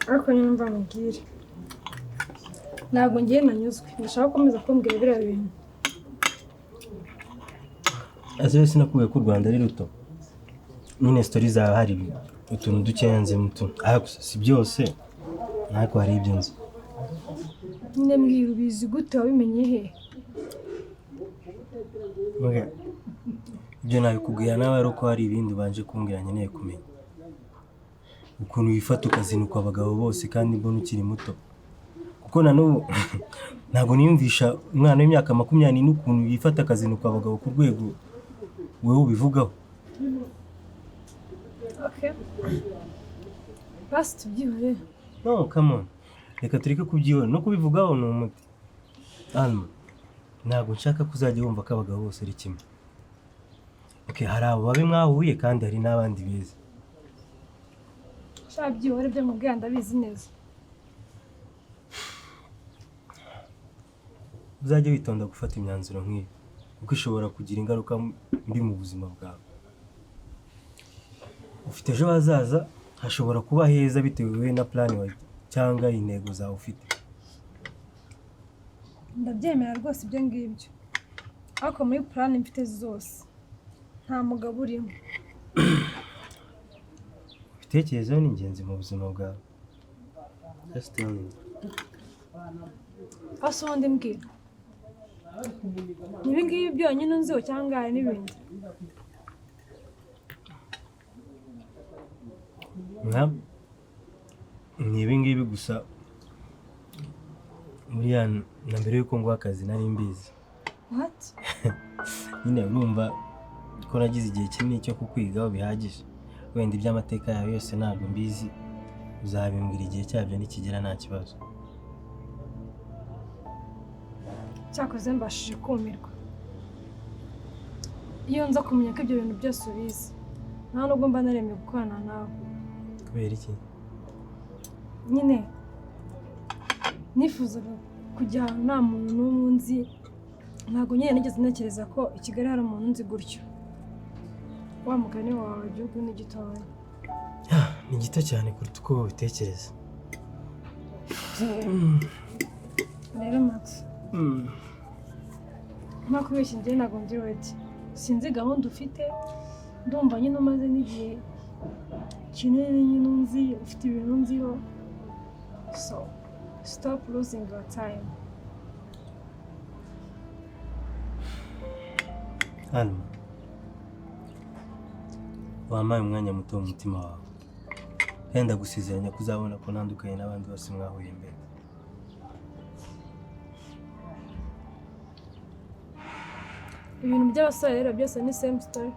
Ariko nyine mva mubwire, ntabwo ngiye nanyuzwe. Ndashaka gukomeza kumbwira biriya bintu. Ese rero sinakubwiye ko u Rwanda ari ruto? Nyine story zawe hari utuntu dukeya nzi muto, ariko si byose, ariko hari ibyo nzi. Nyine mbwira, ubizi gute? Wabimenye he? Okay. Ibyo nabikubwira nawe ari uko hari ibindi ubanje kumbwira nkeneye kumenya. Ukuntu wifata ukazinukwa abagabo bose kandi mbona ukiri muto. Kuko na n'ubu ntabwo niyumvisha umwana w'imyaka 24 n'ukuntu yifata akazinukwa abagabo ku rwego wowe ubivugaho. Okay, basi tubyihorere. No, come on. Reka tureke kubyihora no kubivugaho ni umuti. Alma, ntabwo nshaka ko uzajya wumva ko abagabo bose ari kimwe. Okay, hari abo babi mwahuye kandi hari n'abandi beza. Sha, byihore, ibyo mubwira ndabizi neza. Uzajye witonda gufata imyanzuro nk'iyo, kuko ishobora kugira ingaruka mbi mu buzima bwawe. Ufite ejo hazaza hashobora kuba heza bitewe na plan wawe cyangwa intego zawe ufite. Ndabyemera rwose ibyo ngibyo, ariko muri plan mfite zose nta mugabo urimo. Ibitekerezo ni ingenzi mu buzima bwawe. Just telling you. Hasi ubundi mbwira, ni ibi ngibi byonyine unziho cyangwa hari n'ibindi? Nka ni ibi ngibi gusa. Buriya na mbere y'uko nguha akazi nari mbizi. What? Nyine urumva ko nagize igihe kinini cyo kukwigaho bihagije. Wenda iby'amateka yawe yose ntabwo mbizi, uzabimbwira igihe cyabyo nikigera, nta kibazo. Cyakoze mbashije kumirwa. Iyo nza kumenya ko ibyo bintu byose ubizi, nta nubwo mba naremye gukorana nawe. Kubera iki? Nyine nifuzaga kujya ahantu nta muntu n'umwe unzi. Ntabwo nyine nigeze ntekereza ko i Kigali hari umuntu unzi gutyo. Wa mugani wawe, igihugu ni gitoya. Ni gito cyane kuruta uko ubitekereza. Rero Max, nta kubeshya, njyewe ntabwo ndi ready. Sinzi gahunda ufite. Ndumva nyine umaze n'igihe kinini nyine unzi, ufite ibintu nziho, so stop losing your time. Alma, wampaye umwanya muto mu mutima wawe, kandi ndagusezeranya ko uzabona ko ntandukanye n'abandi bose mwahuye mbere. Ibintu by'abasore rero byose ni same story,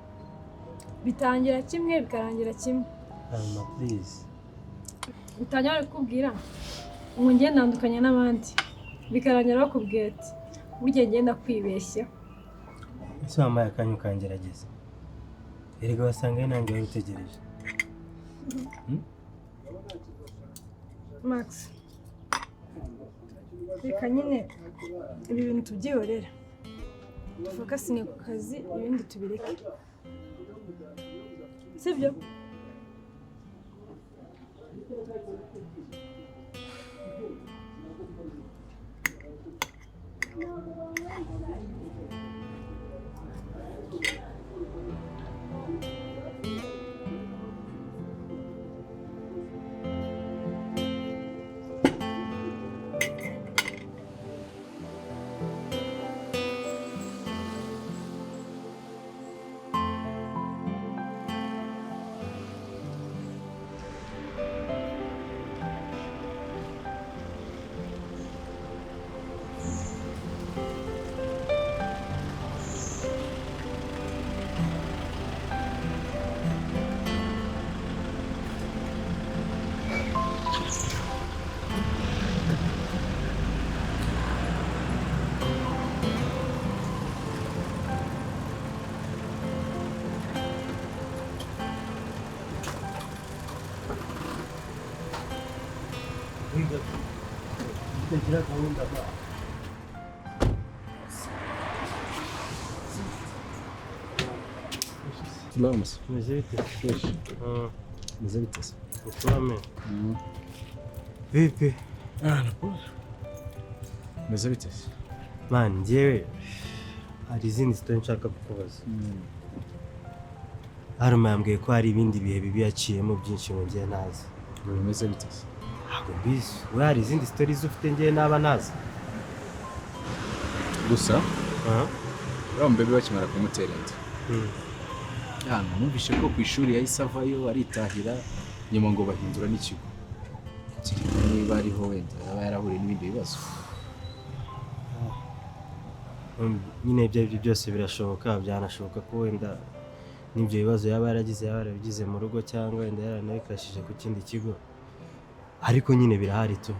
bitangira kimwe bikarangira kimwe. Alma, please. Bitangira bari kukubwira ngo njye ntandukanye n'abandi, bikarangira bakubwira ati burya ngenda kwibeshya. Ese wampaye akanya ukangerageza? Erega wasanga ari nanjye wari utegereje. Max, reka nyine ibi bintu tubyihorere, dufocusinge ku kazi, ibindi tubireke, sibyo? Wiga utagira gahunda ba. Turamutse. Meze bite? Fresh. Meze bite se? Uturame. Vipi? Meze bite se? Man, njyewe hari izindi story nshaka kukubaza. Aruma yambwiye ko hari ibindi bihe bibi yaciyemo byinshi ngo njye ntazi. Ngo bimeze bite se? Ntabwo mbizi. We hari izindi stories ufite njyewe naba ntazi? Gusa uriya mubebe bakimara kumutera inda, hano numvise ko ku ishuri yahise avayo aritahira, nyuma ngo bahindura n'ikigo. Kereka niba ariho wenda yaba yarahuriye n'ibindi bibazo. Nyine ibyo aribyo byose birashoboka, byanashoboka ko wenda n'ibyo bibazo yaba yaragize yaba yarabigize mu rugo cyangwa wenda yaranabikashije ku kindi kigo, ariko nyine birahari tu.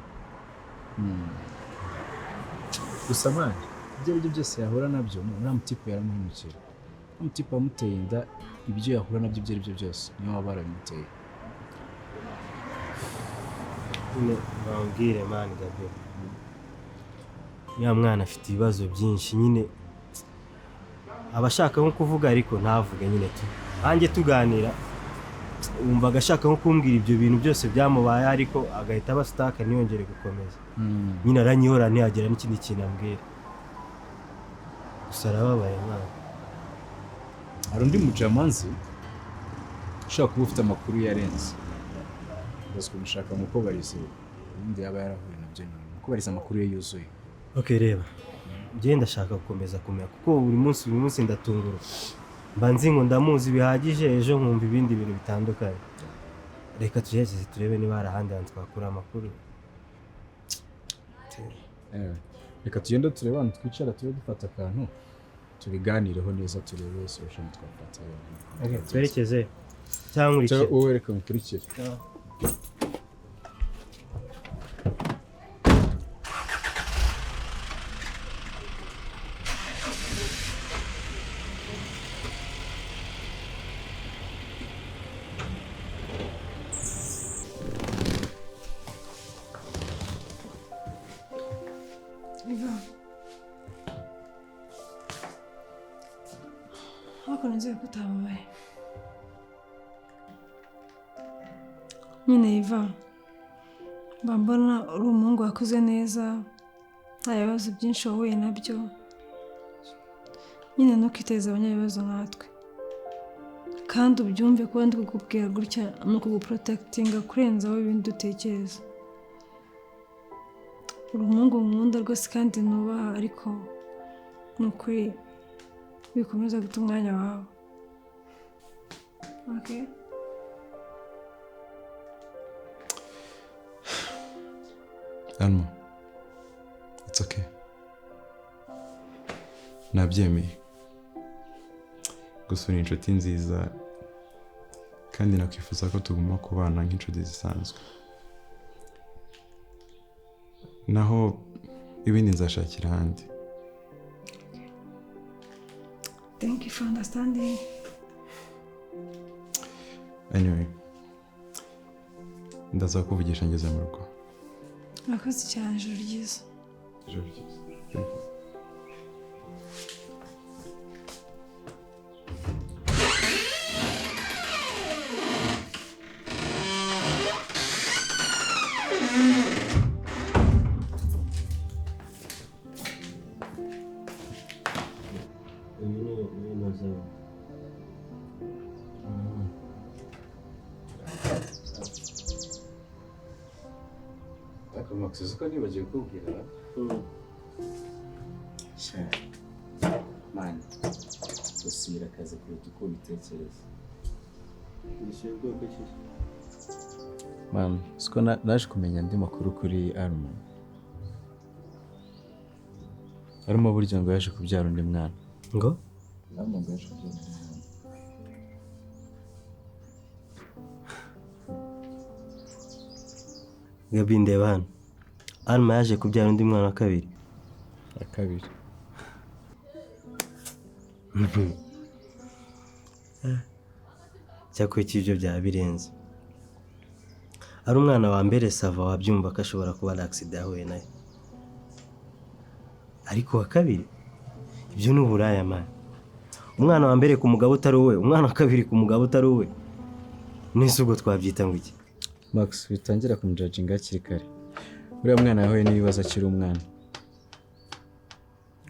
Gusa mwana, ibyo aribyo byose yahura nabyo, uriya mutipe yaramuhemukira. Uriya mutipe wamuteye inda, ibyo yahura nabyo ibyo aribyo byose niwe waba warabimuteye. Nyine bambwire man, Gabi, uriya mwana afite ibibazo byinshi nyine, aba ashaka nko kuvuga ariko ntavuge nyine tu. Nanjye tuganira wumvaga ashaka nko kumbwira ibyo bintu byose byamubaye, ariko agahita aba stuck ntiyongere gukomeza. Nyine aranyihora ntiyagira n'ikindi kintu ambwira. Gusa arababaye mwana. Hari undi mujamanzi ushobora kuba ufite amakuru yarenze, gusa kumushaka mukubariza ubundi yaba yarahuye nabyo nyuma, mukubariza amakuru ye yuzuye. Ok, reba, njye ndashaka gukomeza kumenya kuko buri munsi ndatungurwa. Mba nzi ngo ndamuzi bihagije, ejo nkumva ibindi bintu bitandukanye. Reka tugerageze turebe niba hari ahandi hantu twakura amakuru. Reka tugende turebe ahantu twicara, tube dufata akantu tubiganireho neza, turebe solution twafata. Okay, twerekeze cyangwa nkurikire? Wowe reka nkurikire. Iva, ariko nizere ko utababaye nyine. Iva, mba mbona uri umuhungu wakuze neza, nta bibazo byinshi wahuye nabyo nyine. Ntukiteze abanyabibazo nkatwe, kandi ubyumve, kuba ndi kukubwira gutya ni ukuguprotectinga kurenzaho ibindi utekereza. Uri umuhungu nkunda rwose kandi nubaha, ariko ni ukuri wikomeza guta umwanya wawe, okay? Alma, it's okay. Nabyemeye. Gusa uri inshuti nziza kandi nakwifuza ko tuguma kubana nk'inshuti zisanzwe. Naho ibindi nzashakira ahandi. Thank you for understanding. Anyway, ndaza kuvugisha ngeze mu rugo. Murakoze cyane, ijoro ryiza. Ijoro ryiza. Thank you. Uyu ni inoze. Ariko Max, uzi ko nibagiwe kukubwira? Sha man, gusira akazi kuruta uko ubitekereza. Nishyuye ubwoko ki? Man, siko naje kumenya andi makuru kuri Arma. Arma burya ngo yaje kubyara undi mwana. Ngo? Arma ngo yaje kubyara undi mwana. Gabi, ndeba hano. Alma yaje kubyara undi mwana wa kabiri? Wa kabiri. Cyakora ibyo byaba birenze. Ari umwana wa mbere, ça va, wabyumva ko ashobora kuba ari accident yahuye nayo, ariko uwa kabiri, ibyo ni uburaya man. Umwana wa mbere ku mugabo utari uwe, umwana wa kabiri ku mugabo utari uwe, nese ubwo twabyita ngo iki? Max, witangira kumujudginga hakiri kare. Uriya mwana yahuye n'ibibazo akiri umwana.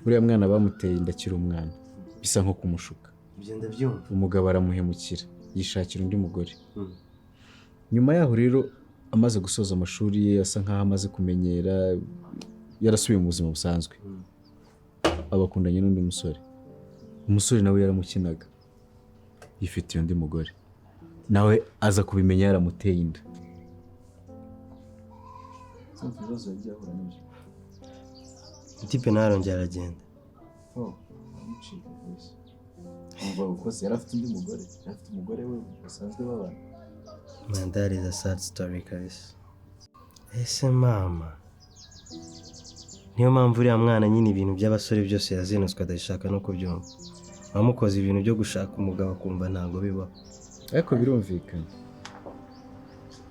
Uriya mwana bamuteye inda akiri umwana, bisa nko kumushuka. Ibyo ndabyumva. Umugabo aramuhemukira, yishakira undi mugore. Nyuma yaho rero, amaze gusoza amashuri ye, asa nkaho amaze kumenyera, yarasubiye mu buzima busanzwe, abakundanye n'undi musore. Umusore nawe yaramukinaga, yifitiye undi mugore, nawe aza kubimenya yaramuteye inda. Ibibazo yagiye ahura nabyo. Type nawe arongera aragenda. Aramucika kabisa. Umva, uko se yari afite undi mugore, yari afite umugore we basanzwe babana. Man, that is a sad story kabisa. Ese mama, niyo mpamvu uriya mwana nyine ibintu by'abasore byose yazinutswe, adashaka no kubyumva. Wamukoze ibintu byo gushaka umugabo akumva ntabwo bibaho. Ariko birumvikana,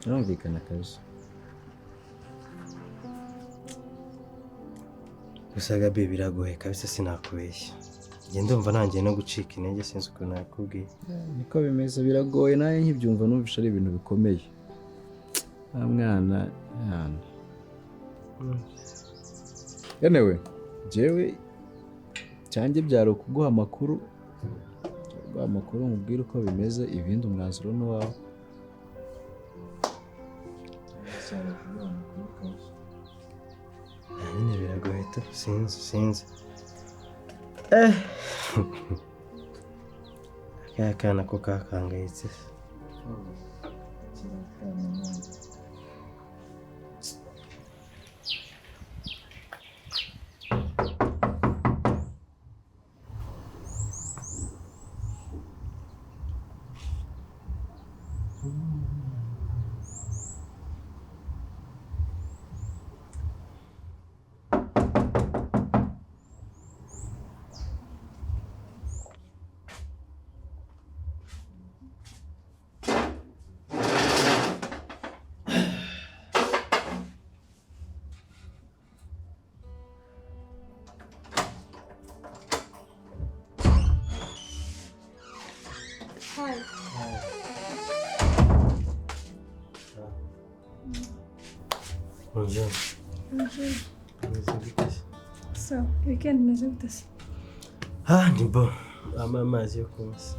birumvikana kabisa. Gusa Gabi, biragoye kabisa, sinakubeshya. Njye ndumva ntangiye no gucika intege, sinzi ukuntu nakubwiye. Niko bimeze, biragoye. Nawe nkibyumva numvisha ari ibintu bikomeye. Nta mwana, mwana. Anyway, jewe cyanjye byari ukuguha amakuru, kuguha amakuru nkubwire uko bimeze, ibindi umwanzuro ni uwawe. Ah, nyine biragoye tu, sinzi, sinzi. Eh, akaya kana ko kakangayitse. Hi. Bonjour. Bonjour. Umeze gute se? So, weekend imeze gute se? Ah, ni bon. Ampa amazi yo kunywa se.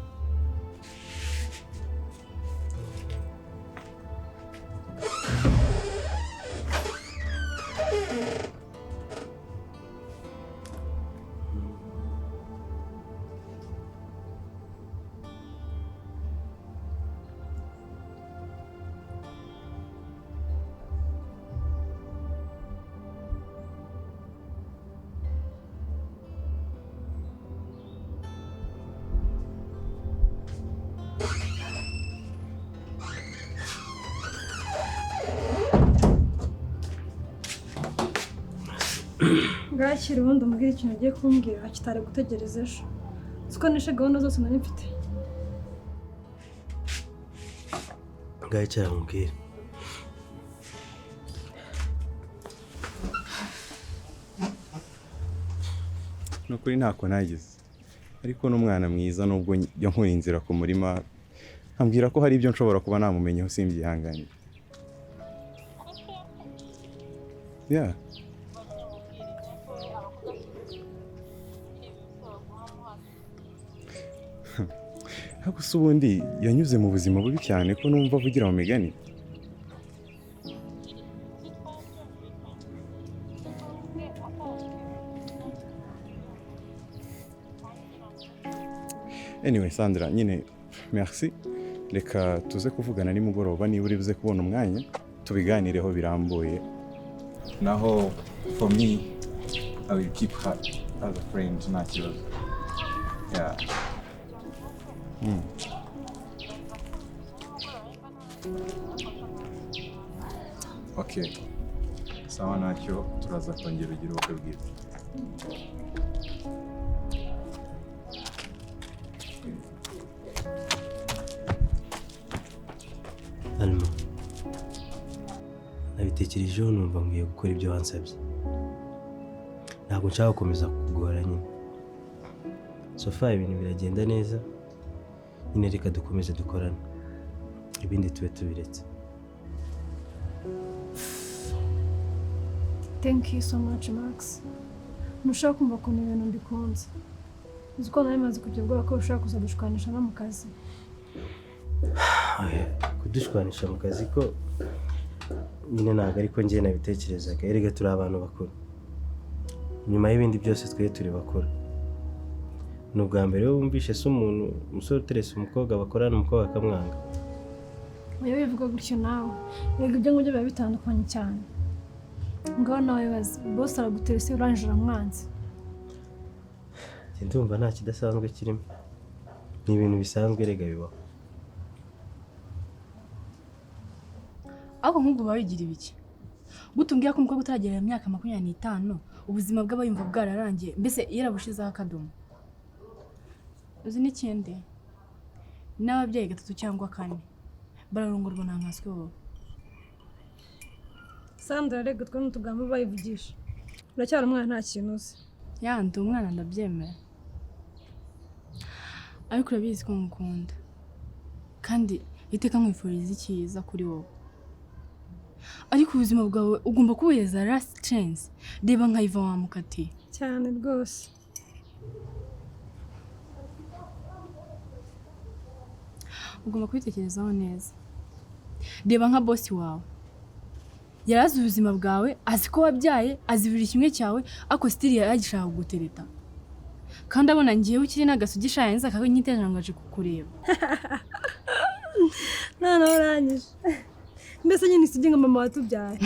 Bwakira ubundi umbwire ikintu ugiye kumbwira kitari gutegereza ejo. Siko nishe gahunda zose nari mfite. Ngaho icara nkubwire. Ni ukuri ntako nagize, ariko n'umwana mwiza, nubwo yankuye inzira ku murima ambwira ko hari ibyo nshobora kuba namumenyeho simbyihanganire. Yeah. Ariko se ubundi yanyuze mu buzima bubi cyane ko numva avugira mu migani? Anyway, Sandra, nyine merci. Reka tuze kuvugana nimugoroba niba uri buze kubona umwanya, tubiganireho birambuye. Naho for me, I will keep her as a friend, nta kibazo. Yeah. Okay. Sawa, ntacyo, turaza kongera ugira ubukwe bwiza. Alma, nabitekerejeho numva nkwiye gukora ibyo wansabye. Ntabwo nshaka gukomeza kukugora nyine. So far ibintu biragenda neza, nyine reka dukomeze dukorane, ibindi tube tubiretse. Thank you so much, Max. Ntushobora kumva ukuntu ibintu mbikunze. Uzi ko nari maze kugira ubwoba ko ushobora kuzadushwanisha no mu kazi. Kudushwanisha mu kazi ko nyine ntabwo ariko njye nabitekerezaga. Erega turi abantu bakuru. Nyuma y'ibindi byose twe turi bakuru. Ni ubwa mbere wumvishe se umuntu umusore uterese umukobwa bakorana umukobwa akamwanga. Oya bivuga gutyo nawe. Erega ibyo ngibyo biba bitandukanye cyane. Ngaho nawe bazi boss araguterese urangije uramwanze. Ndumva nta kidasanzwe kirimo. Ni ibintu bisanzwe erega bibaho. Ariko nk'ubwo uba wigira ibiki? Gutumbwira ko umukobwa utaragera mu myaka 25 ubuzima bw'aba yumva bwararangiye, mbese yarabushizeho akadomo. Uzi n'ikindi? N'ababyeyi 3 cyangwa 4 bararongorwa nta nkaswe wowe. Sandra rega twe n'utugambo bayivugisha. Uracyari umwana nta kintu uzi. Ya ndi umwana ndabyemera. Ariko urabizi ko ngukunda. Kandi iteka nkwifuriza icyiza kuri wowe. Ariko ubuzima bwawe ugomba kubuheza last chance. Reba nka Iva wamukatiye. Cyane rwose. Ugomba kubitekerezaho neza. Reba nka boss wawe. Yarazi ubuzima bwawe, azi ko wabyaye, azi buri kimwe cyawe, ariko still yaragishaka kugutereta. Kandi abona ngiye ukiri n'agasugi shayenze akanyiterangaje kukureba. None urangije. Mbese nyine isugi nka mama watubyaye.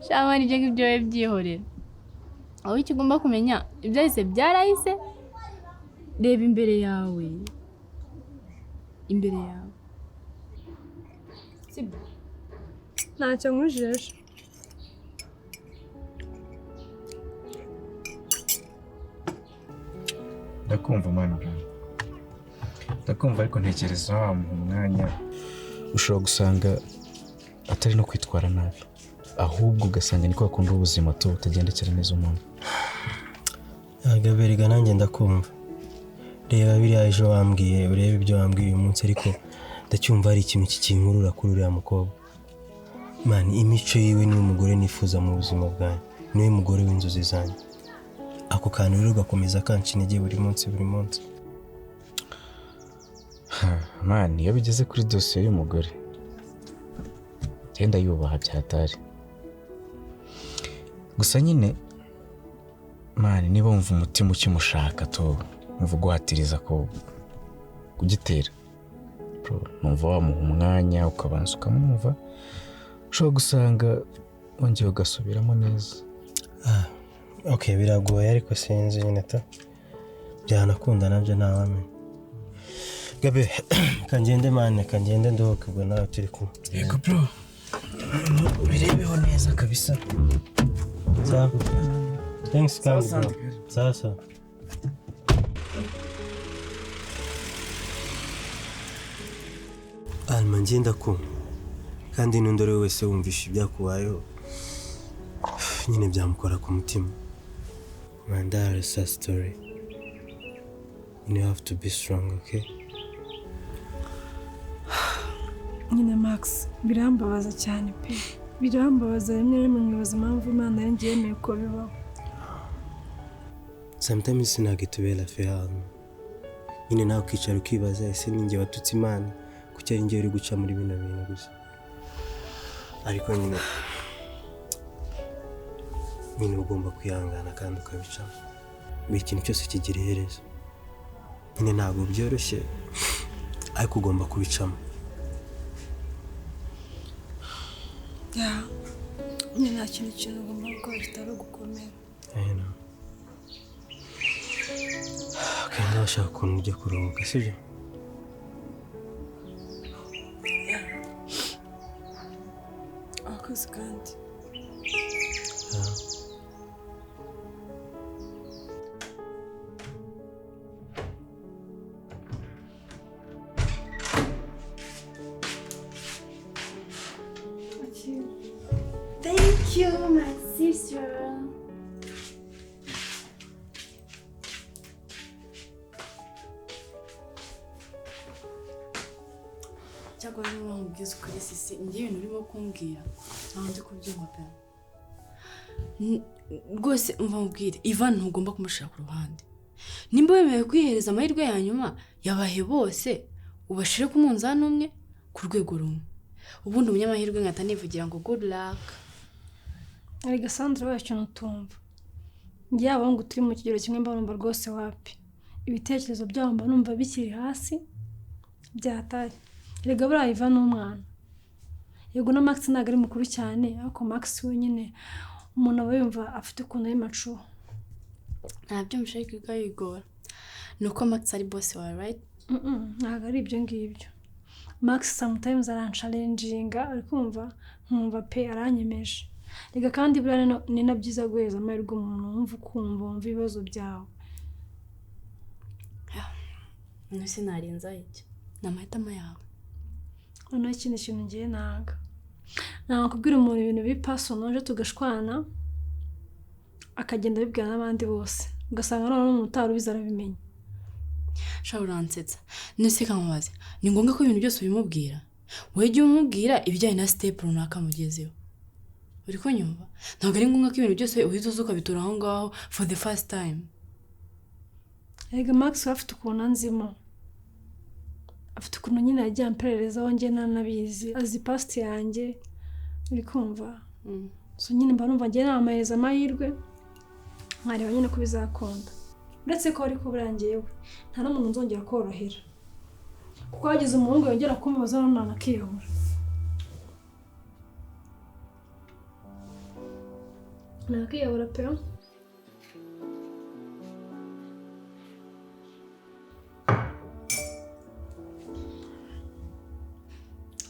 Shama nibyo ngibyo we byihorera. Aho icyo ugomba kumenya ibyahise byarahise. Reba imbere yawe. Imbere yawe. Sibyo? Ntacyo nkujeje. Ndakumva mwana bro. Ndakumva ariko ntekereza wamuha umwanya. Ushobora gusanga atari no kwitwara nabi, ahubwo ugasanga niko akunda ubuzima tu butagendekera neza umuntu. Gaberega nanjye ndakumva. Reba biriya ejo wambwiye, urebe ibyo wambwiye uyu munsi, ariko ndacyumva hari ikintu kikinkurura kuri uriya mukobwa. Man, imico yiwe niwe mugore nifuza mu buzima bwanjye, niwe mugore w'inzozi zanjye. Ako kantu rero gakomeza kanca intege buri munsi buri munsi. Man, iyo bigeze kuri dosiye y'umugore genda yubaha byatari. Gusa nyine man, niba wumva umutima ukimushaka to umva uguhatiriza ko kugitera, numva wamuha umwanya ukabanza ukamwumva, ushobora gusanga wongeye ugasubiramo neza. Okay, biragoye ariko sinzi nyine ta byanakunda nabyo ntawamenya. Gabe kangende mane, kangende ndohoke ubwo nawe turi kumwe. Yego bro, ubirebeho neza kabisa. Sawa. Thanks kandi bro. Sawa sawa. Alma ngenda kumva kandi n'undi ari we wese wumvisha ibyakubayeho nyine byamukora ku mutima. Man, that is a story. You have to be strong, okay? Nyine Max, birambabaza cyane pe. Birambabaza rimwe rimwe nkibaza impamvu Imana yanjye yemeye ko bibaho. Sometimes sinagitubera fair. Nyine nawe ukicara ukibaza ese ninjye watutse Imana kuki ari njye uri guca muri bino bintu gusa. Ariko nyine ugomba kwihangana kandi ukabicamo. Buri kintu cyose kigira iherezo. Nyine ntabwo byoroshye ariko ugomba kubicamo. Ya, nyine nta kintu kintu ugomba gukora kitari ugukomera. Okay, ndashaka ukuntu ujya kuruhuka, sibyo? Akoze kandi. Thank you, my sister. Cyakora niba nkubwiza ukuri sisi, njye ibintu urimo kumbwira Ntabwo ndi kubyumva pe. Rwose umva mubwire, Ivan ntugomba kumushira ku ruhande. Nimba wemewe kwihereza amahirwe ya nyuma, yabahe bose ubashire ku munzani umwe ku rwego rumwe. Ubundi umunyamahirwe nkata nivugira ngo good luck. Erega Sandra wacu ikintu utumva. Njye abahungu turi mu kigero kimwe mba numva rwose wapi. Ibitekerezo byabo mba numva bikiri hasi byatari. Erega buriya Ivan ni umwana. Yego na Max ntabwo ari mukuru cyane, ariko Max we nyine umuntu aba yumva afite ukuntu ari mature. Ntabyo mushaka kwiga yigora. Nuko Max ari boss wawe, right? Ntabwo ari ibyo ngibyo. Max sometimes aranchallenginga, ari kumva nkumva pe aranyemeje. Rega kandi buriya ni na byiza guheza amahirwe umuntu wumva ukumva wumva ibibazo byawe. None narenza iki? Ni amahitamo yawe. Noneho ikindi kintu ngiye nanga. Nanga kubwira umuntu ibintu biri personal ejo tugashwana akagenda abibwira n'abandi bose. Ugasanga noneho n'umuntu utari ubizi arabimenya. Sha uransetsa. None kamubaze, ni ngombwa ko ibintu byose ubimubwira? Wowe jya umubwira ibijyanye na step runaka mugezeho. Uri kunyumva? Ntabwo ari ngombwa ko ibintu byose uhita uza ukabitura aho ngaho for the first time. Erega Max we afite ukuntu anzimo. Afite ukuntu nyine yagiye ampererezaho njye ntanabizi. Azi past yanjye. Uri kumva? So nyine mba numva njye namuhereza amahirwe nkareba nyine ko bizakunda. Uretse ko ariko burangiye we nta n'umuntu nzongera korohera. Kuko hagize umuhungu yongera kumubaza none akiyahura. Nakiyahura pe.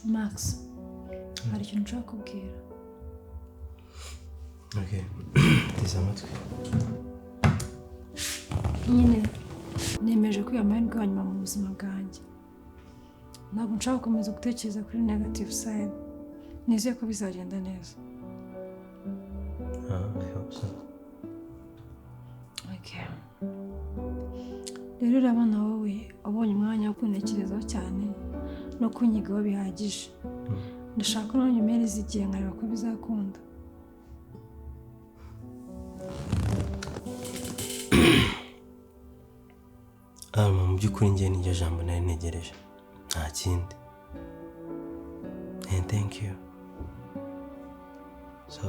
Max, hari ikintu nshaka kubwira. Okay, teze amatwi. Nyine nemeje ko amahirwe ya nyuma mu buzima bwanjye. Ntabwo nshaka gukomeza gutekereza kuri negative side. Nizeye ko bizagenda neza. I hope so. Okay. Rero urabona wowe wabonye umwanya wo kuntekerezaho cyane no kunyigaho bihagije. Ndashaka ko nanjye umpereza igihe nkareba ko bizakunda. Mu by'ukuri njye niryo jambo nari ntegereje. Nta kindi. And thank you. So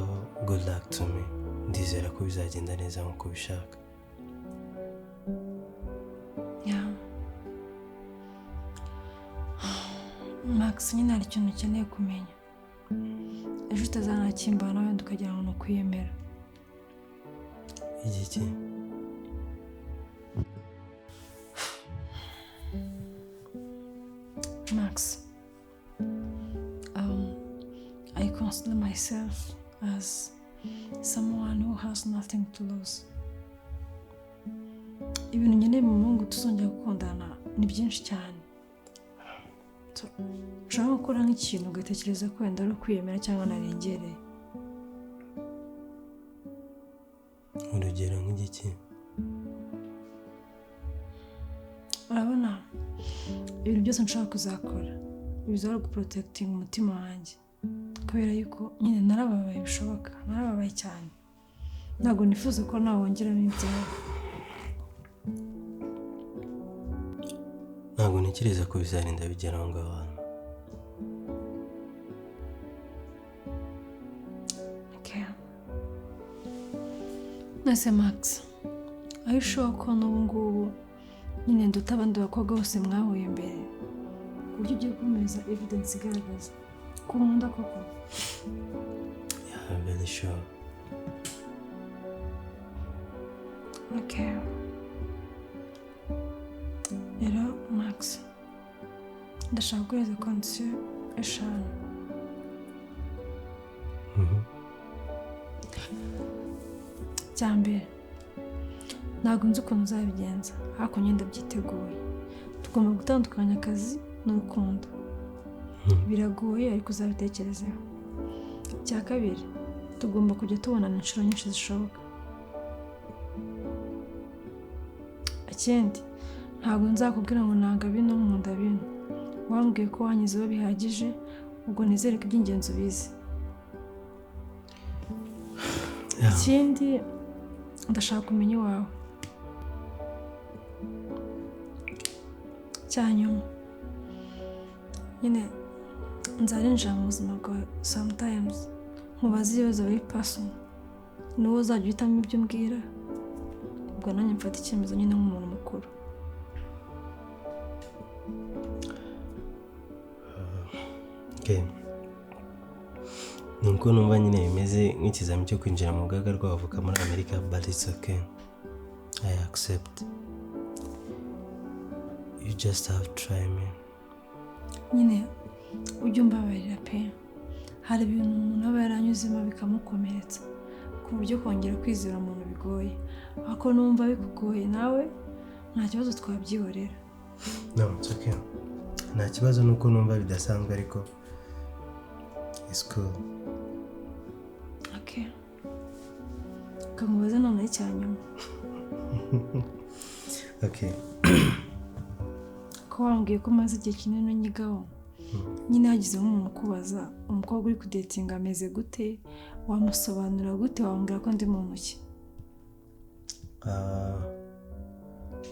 good luck to me. Ndizera ko bizagenda neza nk'uko ubishaka. Yeah. Max nyine hari ikintu ukeneye kumenya. Ejo utazanakimbana wenda ukagira ngo ni ukwiyemera. Igiki? Max, I consider myself as someone who has nothing to lose. Ibintu nkeneye mu muhungu tuzongera gukundana ni byinshi cyane. Ushobora gukora nk'ikintu ugatekereza ko wenda ari ukwiyemera cyangwa narengereye. Urugero nk'igiki? Urabona ibintu byose nshaka kuzakora bizaba guprotectinga umutima wanjye, kubera yuko nyine narababaye bishoboka, narababaye cyane. Ntabwo nifuza ko nawe wongeramo ibyawe. Ntabwo ntekereza ko bizarinda bigera aho ngaho hantu. Okay. Nase Max, are you sure ko n'ubu ngubu nyine nduta abandi bakobwa bose mwahuye mbere, ku buryo ugiye kumeza evidence igaragaza ko nkunda koko? Yeah, I'm very sure. Okay. Rero Max, ndashaka guhereza condition 5. Icya mbere, ntabwo nzi ukuntu uzabigenza, ariko njye ndabyiteguye. Tugomba gutandukanya akazi n'urukundo. Biragoye ariko uzabitekerezeho. Icya kabiri, tugomba kujya tubonana inshuro nyinshi zishoboka. Ikindi, ntabwo nzakubwira ngo nanga bino nkunda bino. Wambwiye ko wanyizeho bihagije, ubwo nizere ko iby'ingenzi ubizi. Ikindi, ndashaka kumenya iwawe. Cyanyuma nyine nzarinjira mu buzima bwawe sometimes, nkubaze ibibazo biri personal, niwo uzajya uhitamo ibyo umbwira, ubwo nanjye mfata icyemezo nyine nk'umuntu mukuru. Okay. Ni uko numva nyine bimeze nk'ikizami cyo kwinjira mu rugaga rw'abavoka muri Amerika, but it's okay. I accept. You just have to try me. Nyine ujye umbabarira pe, hari ibintu umuntu aba yaranyuzemo bikamukomeretsa ku buryo kongera kwizera umuntu bigoye, ariko numva bikugoye nawe nta kibazo, twabyihorera. No, it's okay. Nta kibazo, nuko numva bidasanzwe, ariko it's cool. Okay, kamubaze noneho icya nyuma. Okay. Ko wambwiye ko umaze igihe kinini unyigaho nyine, hagize nk'umuntu ukubaza umukobwa uri kudatinga ameze gute, wamusobanura gute? Wambwira ko ndi muntu ki?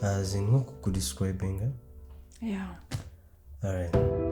As in nko kudescribinga? Yeah. Alright.